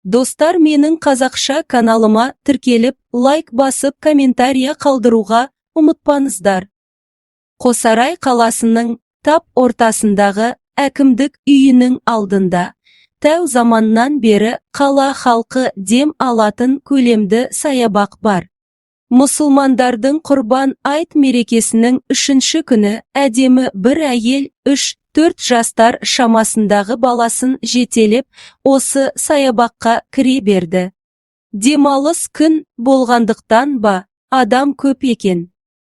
Достар, менің қазақша каналыма тіркеліп, лайк басып, комментария қалдыруға ұмытпаңыздар. Қосарай қаласының тап ортасындағы әкімдік үйінің алдында тәу заманнан бері қала халқы дем алатын көлемді саябақ бар. Мұсылмандардың Құрбан айт мерекесінің үшінші күні әдемі бір әйел 3-4 жастар шамасындағы баласын жетелеп, осы саябаққа кіре берді. Демалыс күн болғандықтан ба, адам көп екен.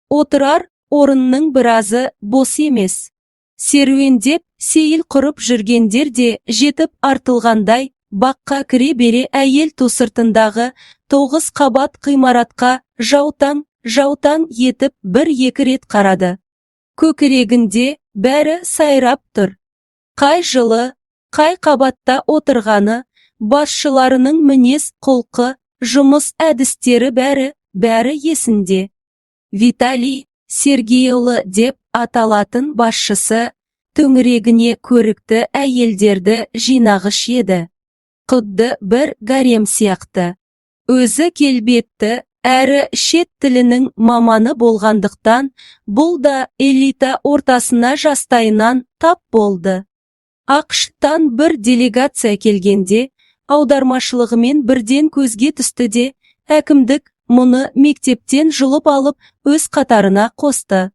Отырар орынның біразы бос емес. Серуендеп, сейіл құрып жүргендер де жетіп артылғандай. Баққа кіре бере әйел ту сыртындағы тоғыз қабат ғимаратқа жаутаң жаутаң етіп бір-екі рет қарады. Көкірегінде бәрі сайрап тұр. Қай жылы, қай қабатта отырғаны, басшыларының мінез құлқы, жұмыс әдістері, бәрі, бәрі есінде. Виталий Сергейұлы деп аталатын басшысы төңірегіне көрікті әйелдерді жинағыш еді. Құдды бір гарем сияқты. Өзі келбетті әрі шет тілінің маманы болғандықтан, бұл да элита ортасына жастайынан тап болды. АҚШ-тан бір делегация келгенде аудармашылығымен бірден көзге түсті де, әкімдік мұны мектептен жұлып алып, өз қатарына қосты.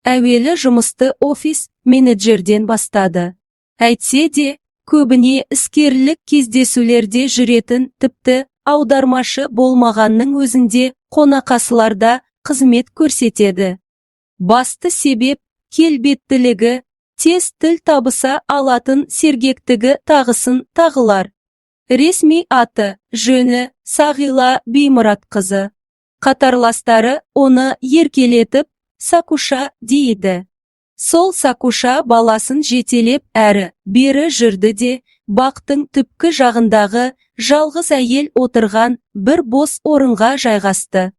Әуелі жұмысты офис менеджерден бастады. Әйтсе де, көбіне іскерлік кездесулерде жүретін, тіпті аудармашы болмағанның өзінде қонақасыларда қызмет көрсетеді. Басты себеп келбеттілігі, тез тіл табыса алатын сергектігі, тағысын тағылар. Ресми аты жөні Сағила Беймұратқызы. Қатарластары оны еркелетіп Сакуша дейді. Сол Сакуша баласын жетелеп әрі бері жүрді де, бақтың түпкі жағындағы жалғыз әйел отырған бір бос орынға жайғасты.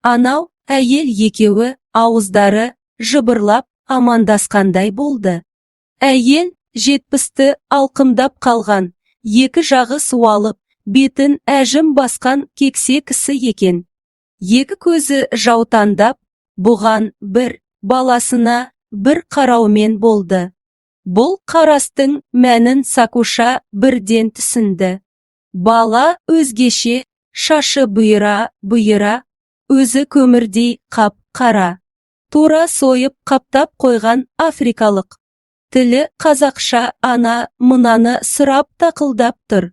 Анау әйел екеуі ауыздары жыбырлап амандасқандай болды. Әйел 70-ті алқымдап қалған, екі жағы суалып, бетін әжім басқан кексе кісі екен. Екі көзі жаутаңдап, бұған бір, баласына бір қараумен болды. Бұл қарастың мәнін Сакуша бірден түсінді. Бала өзгеше, шашы бұйра бұйра, өзі көмірдей қап қара. Тура сойып қаптап қойған африкалық. Тілі қазақша ана мынаны сұрап тақылдап тұр.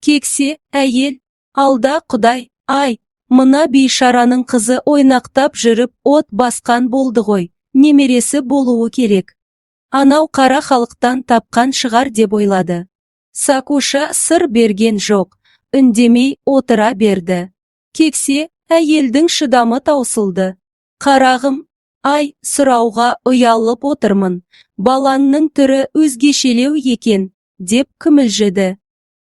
Кексе әйел: «Алда құдай, ай, мына бейшараның қызы ойнақтап жүріп от басқан болды ғой, немересі болуы керек. Анау қара халықтан тапқан шығар», — деп ойлады. Сакуша сыр берген жоқ, үндемей отыра берді. Кексе әйелдің шыдамы таусылды. «Қарағым, ай, сұрауға ұялып отырмын, балаңның түрі өзгешелеу екен», — деп күмілжіді.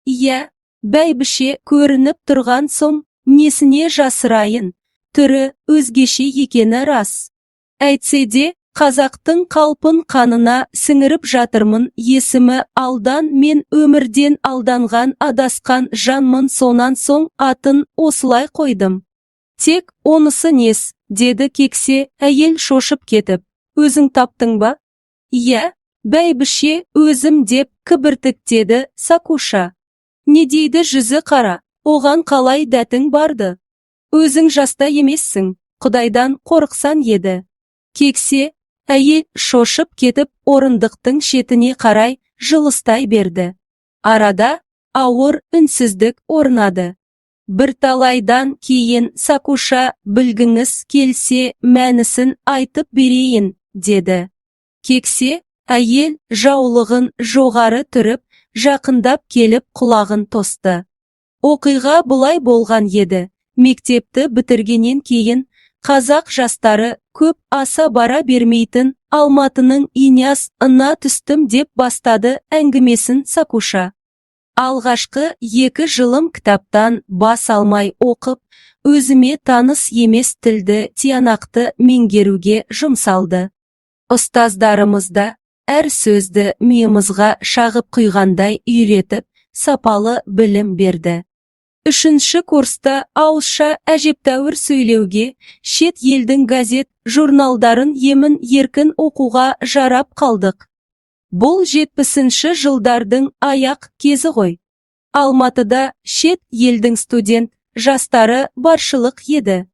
«Иә, бәйбіше, көрініп тұрған соң несіне жасырайын, түрі өзгеше екені рас. Әйтсе де, қазақтың қалпын қанына сіңіріп жатырмын. Есімі Алдан, мен өмірден алданған, адасқан жанмын, сонан соң атын осылай қойдым». «Тек онысы нес?» — деді кексе әйел шошып кетіп. «Өзің таптың ба?» «Иә, бәйбіше, өзім», — деп кібіртіктеді Сакуша. «Не дейді жүзі қара, оған қалай дәтің барды? Өзің жаста емессің, құдайдан қорықсан еді». Кексе әйел шошып кетіп, орындықтың шетіне қарай жылыстай берді. Арада ауыр үнсіздік орнады. Бірталайдан кейін Сакуша: «Білгіңіз келсе, мәнісін айтып берейін», — деді. Кексе әйел жаулығын жоғары түріп, жақындап келіп құлағын тосты. «Оқиға былай болған еді. Мектепті бітіргеннен кейін қазақ жастары көп аса бара бермейтін Алматының ИНЯС-ына түстім», — деп бастады әңгімесін Сакуша. «Алғашқы 2 жылым кітаптан бас алмай оқып, өзіме таныс емес тілді тиянақты меңгеруге жұмсалды. Ұстаздарымыз да әр сөзді миымызға шағып құйғандай үйретіп, сапалы білім берді. Үшінші курста ауызша әжептәуір сөйлеуге, шет елдің газет, журналдарын емін еркін оқуға жарап қалдық. Бұл 70-жылдардың аяқ кезі ғой. Алматыда шет елдің студент жастары баршылық еді.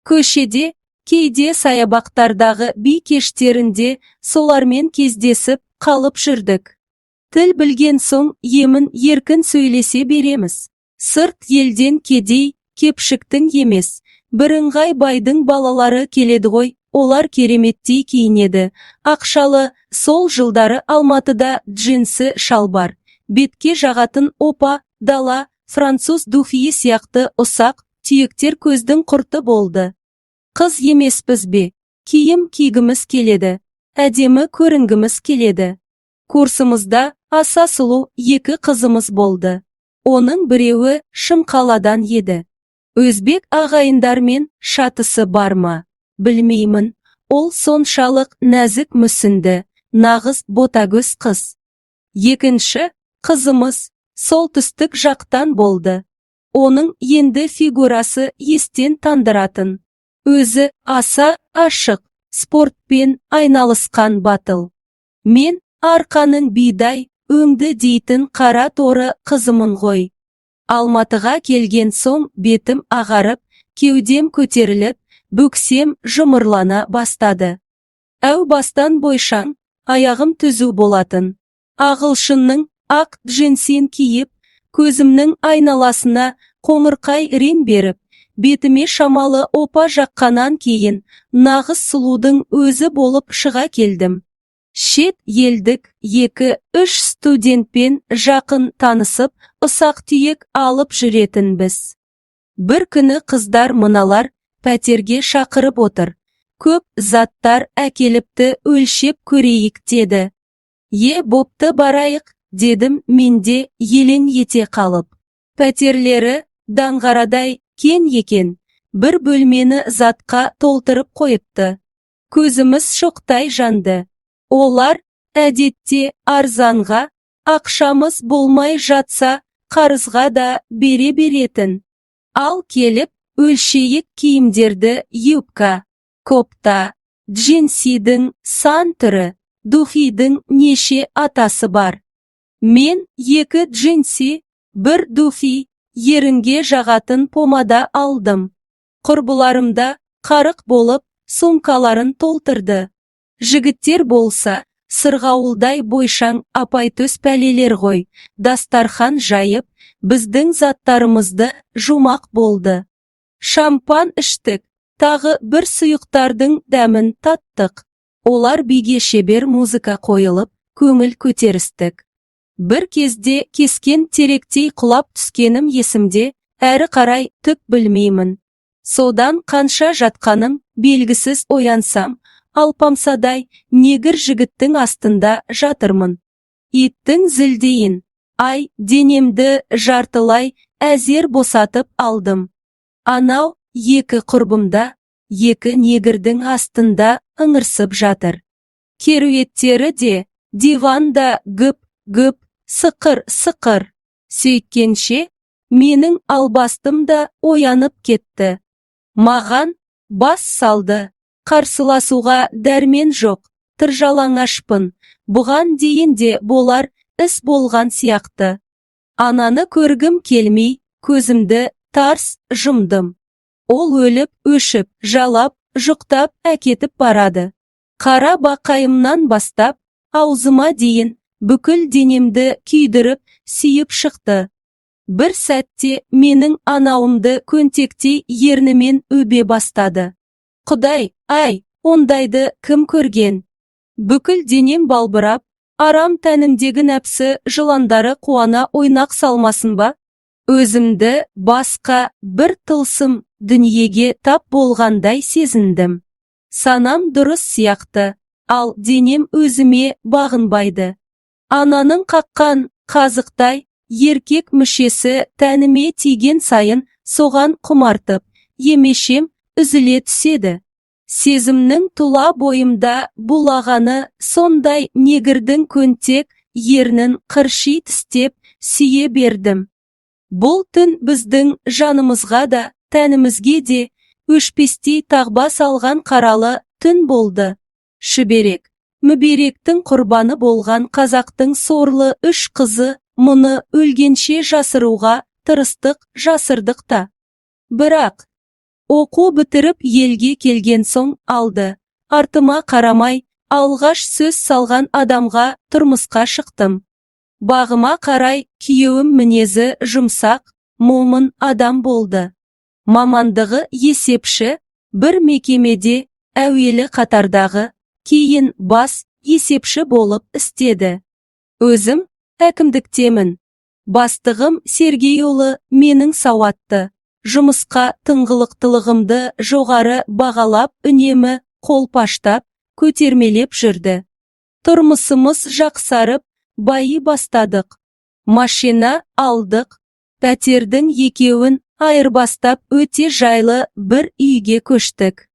Көшеде, кейде саябақтардағы би кештерінде солармен кездесіп қалып жүрдік. Тіл білген соң емін еркін сөйлесе береміз. Сырт елден кедей, кепшіктің емес, бірыңғай байдың балалары келеді ғой, олар кереметтей киінеді. Ақшалы. Сол жылдары Алматыда джинсы шалбар, бетке жағатын опа, дала, француз духиі сияқты ұсақ түйектер көздің құрты болды. Қыз емеспіз бе, киім кигіміз келеді, әдемі көрінгіміз келеді. Курсымызда аса сұлу екі қызымыз болды. Оның біреуі Шымқаладан еді. Өзбек ағайындармен шатысы бар ма, білмеймін, ол соншалық нәзік мүсінді, нағыз ботагөз қыз. Екінші қызымыз солтүстік жақтан болды. Оның енді фигурасы естен тандыратын. Өзі аса ашық, спортпен айналысқан батыл. Мен арқаның бидай өңді дейтін қара торы қызымын ғой. Алматыға келген соң бетім ағарып, кеудем көтеріліп, бөксем жұмырлана бастады. Әу бастан бойшаң, аяғым түзу болатын. Ағылшынның ақ джинсин киіп, көзімнің айналасына қоңырқай рең беріп, бетіме шамалы опа жаққаннан кейін нағыз сұлудың өзі болып шыға келдім. Шет елдік екі-үш студентпен жақын танысып, ұсақ-түйек алып жүретінбіз. Бір күні қыздар мыналар пәтерге шақырып отыр. Көп заттар әкеліпті, өлшеп көрейік деді. Е, бопты, барайық, дедім мен де елең ете қалып. Пәтерлері даңғарадай кең екен, бір бөлмені затқа толтырып қойыпты. Көзіміз шоқтай жанды. Олар әдетте арзанға, ақшамыз болмай жатса, қарызға да бере беретін. Ал келіп, өлшейік киімдерді: юбка, кофта, джинсидің сан түрі, духидің неше атасы бар. Мен екі джинси, бір духи, ерінге жағатын помада алдым. Құрбыларым да қарық болып, сумкаларын толтырды. Жігіттер болса, сырғауылдай бойшаң апайтөс пәлелер ғой, дастархан жайып, біздің заттарымызды жумақ болды. Шампан іштік, тағы бір сұйықтардың дәмін таттық. Олар биге шебер, музыка қойылып, көңіл көтерістік. Бір кезде кескен теректей құлап түскенім есімде, әрі қарай түк білмеймін. Содан қанша жатқаным белгісіз, оянсам, алпамсадай негр жігіттің астында жатырмын. Иттің зілдейін, ай, денемді жартылай әзер босатып алдым. Анау екі құрбымда екі негрдің астында ыңырсып жатыр. Керуеттері де, диван да гүп гүп, сықыр сықыр. Сөйткенше менің албастым да оянып кетті. Маған бас салды. Қарсыласуға дәрмен жоқ, тыржалаңашпын. Бұған дейін де болар іс болған сияқты. Ананы көргім келмей, көзімді тарс жұмдым. Ол өліп, өшіп, жалап, жұқтап әкетіп барады. Қара бақайымнан бастап, аузыма дейін бүкіл денемді күйдіріп, сүйіп шықты. Бір сәтте менің анауымды көнтектей ернімен өбе бастады. Құдай, ай, ондайды кім көрген? Бүкіл денем балбырап, арам тәнімдегі нәпсі жыландары қуана ойнақ салмасын ба? Өзімді басқа бір тылсым дүниеге тап болғандай сезіндім. Санам дұрыс сияқты, ал денем өзіме бағынбайды. Ананың қаққан қазықтай еркек мүшесі тәніме тиген сайын соған құмартып, емешем үзіле түседі. Сезімнің тұла бойымда булағаны сондай, негрдің көнтек ернін қырши тістеп, сүйе бердім. Бұл түн біздің жанымызға да, тәнімізге де өшпестей таңба салған қаралы түн болды. Шүберек, мүберектің құрбаны болған қазақтың сорлы үш қызы мұны өлгенше жасыруға тырыстық, жасырдық та. Бірақ оқу бітіріп, елге келген соң алды артыма қарамай, алғаш сөз салған адамға тұрмысқа шықтым. Бағыма қарай, күйеуім мінезі жұмсақ, момын адам болды. Мамандығы есепші, бір мекемеде әуелі қатардағы, кейін бас есепші болып істеді. Өзім әкімдіктемін. Бастығым Сергейұлы менің сауатты, жұмысқа тыңғылықтылығымды жоғары бағалап, үнемі қолпаштап, көтермелеп жүрді. Тұрмысымыз жақсарып, байи бастадық. Машина алдық, пәтердің екеуін айырбастап, өте жайлы бір үйге көштік.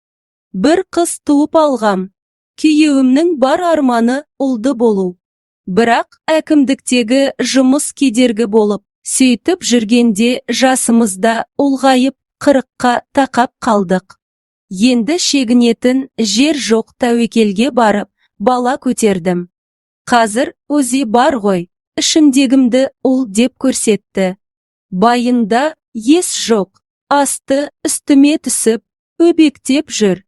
Бір қыз туып алғам. Күйеуімнің бар арманы ұлды болу. Бірақ әкімдіктегі жұмыс кедергі болып, сөйтіп жүргенде жасымыз да ұлғайып, 40-қа тақап қалдық. Енді шегінетін жер жоқ, тәуекелге барып, бала көтердім. Қазір УЗИ бар ғой, ішімдегімді ұл деп көрсетті. Байында ес жоқ, асты үстіме түсіп, өбектеп жүр.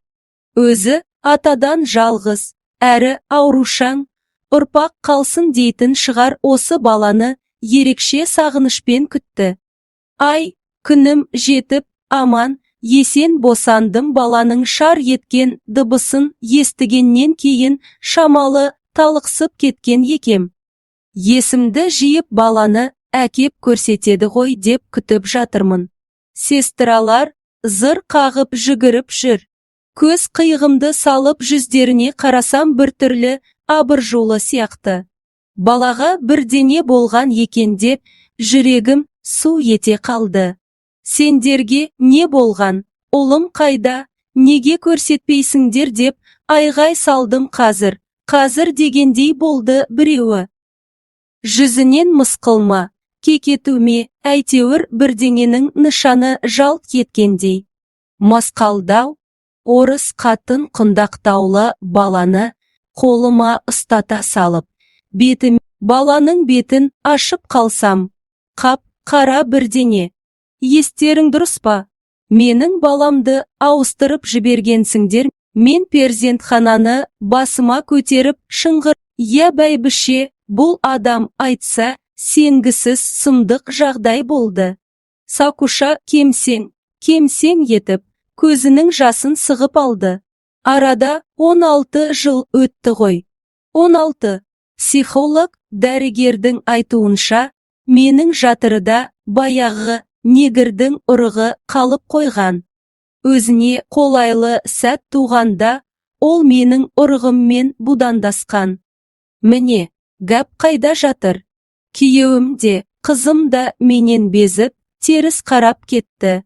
Өзі атадан жалғыз, әрі аурушаң, ұрпақ қалсын дейтін шығар, осы баланы ерекше сағынышпен күтті. Ай, күнім жетіп, аман, есен босандым. Баланың шар еткен дыбысын естігеннен кейін шамалы талықсып кеткен екем. Есімді жиып, баланы әкеп көрсетеді ғой деп күтіп жатырмын. Сестралар зыр қағып жүгіріп жүр. Көз қиығымды салып жүздеріне қарасам, біртүрлі абыржулы сияқты. Балаға бірдеңе болған екен деп жүрегім су ете қалды. «Сендерге не болған? Ұлым қайда? Неге көрсетпейсіңдер?» деп айғай салдым. «Қазір, қазір», – дегендей болды біреуі. Жүзінен мысқыл ма, кекету ме, әйтеуір бірдеңенің нышаны жалт еткендей. Мысқалдау орыс қатын құндақтаулы баланы қолыма ұстата салып, бетім баланың бетін ашып қалсам, қап қара бірдеңе. «Естерің дұрыс па? Менің баламды ауыстырып жібергенсіңдер». Мен перзентхананы басыма көтеріп шыңғыр. Иә, бәйбіше, бұл адам айтса сенгісіз сұмдық жағдай болды. Сакуша кемсең, кемсең етіп, көзінің жасын сығып алды. Арада 16 жыл өтті ғой. 16. Психолог дәрігердің айтуынша, менің жатырда баяғы негрдің ұрығы қалып қойған. Өзіне қолайлы сәт туғанда ол менің ұрығыммен будандасқан. Міне, гәп қайда жатыр. Күйеуім де, қызым да менен безіп, теріс қарап кетті.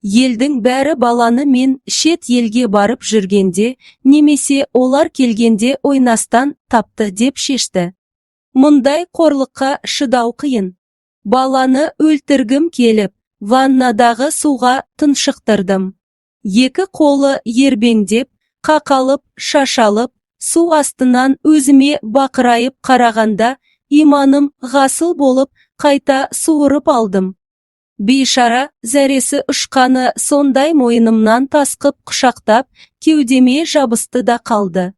Елдің бәрі баланы мен шет елге барып жүргенде немесе олар келгенде ойнастан тапты деп шешті. Мұндай қорлыққа шыдау қиын. Баланы өлтіргім келіп, ваннадағы суға тұншықтырдым. Екі қолы ербеңдеп, қақалып, шашалып, су астынан өзіме бақырайып қарағанда, иманым ғасыл болып, қайта суырып алдым. Бейшара зәресі ұшқаны сондай, мойнымнан тасқып құшақтап, кеудеме жабысты да қалды.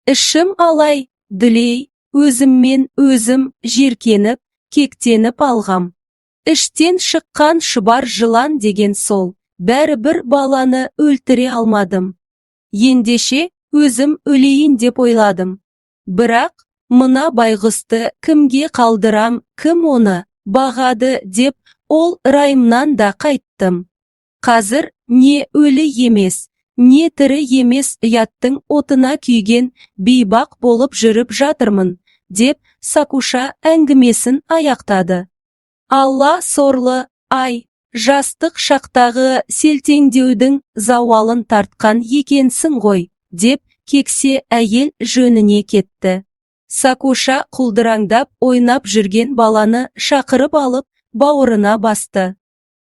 Ішім алай, дүлей, өзіммен өзім жеркеніп, кектеніп алғам. Іштен шыққан шұбар жылан деген сол, бәрібір баланы өлтіре алмадым. Ендеше өзім өлейін деп ойладым. Бірақ мына байғұсты кімге қалдырам, кім оны бағады деп ол райымнан да қайттым. Қазір не өлі емес, не тірі емес, ұяттың отына күйген бейбақ болып жүріп жатырмын, деп Сакуша әңгімесін аяқтады. Алла, сорлы, ай, жастық шақтағы селтеңдеудің зауалын тартқан екенсің ғой, деп кексе әйел жөніне кетті. Сакуша құлдыраңдап ойнап жүрген баланы шақырып алып, бауырына басты.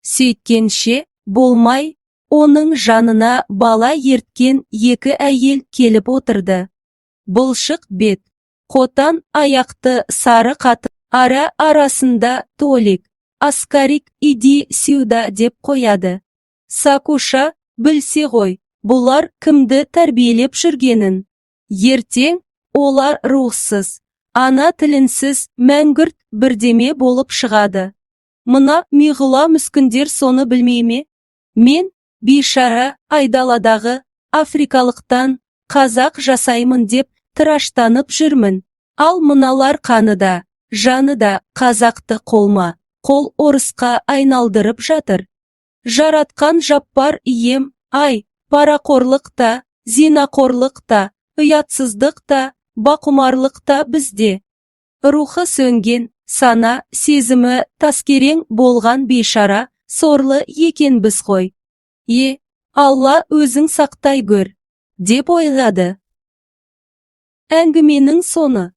Сөйткенше болмай, оның жанына бала ерткен екі әйел келіп отырды. Бұлшық бет, қотан аяқты сары қатын ара арасында: «Толик, Аскарик, иди сюда», – деп қояды. Сакуша білсе ғой, бұлар кімді тәрбиелеп жүргенін. Ертең олар рухсыз, ана тілінсіз мәңгүрт бірдеме болып шығады. Мына миғұла мүскіндер соны білмей ме? Мен бейшара айдаладағы африкалықтан қазақ жасаймын деп тыраштанып жүрмін. Ал мыналар қаны да, жаны да қазақты қолма қол орысқа айналдырып жатыр. Жаратқан Жаппар ием, ай, парақорлық та, зинақорлық та, ұятсыздық та, бақұмарлық та бізде. Рухы сөнген, сана сезімі таскерең болған бейшара, сорлы екенбіз ғой. Е, Алла, өзің сақтай гөр, деп ойлады. Әңгіменің соны.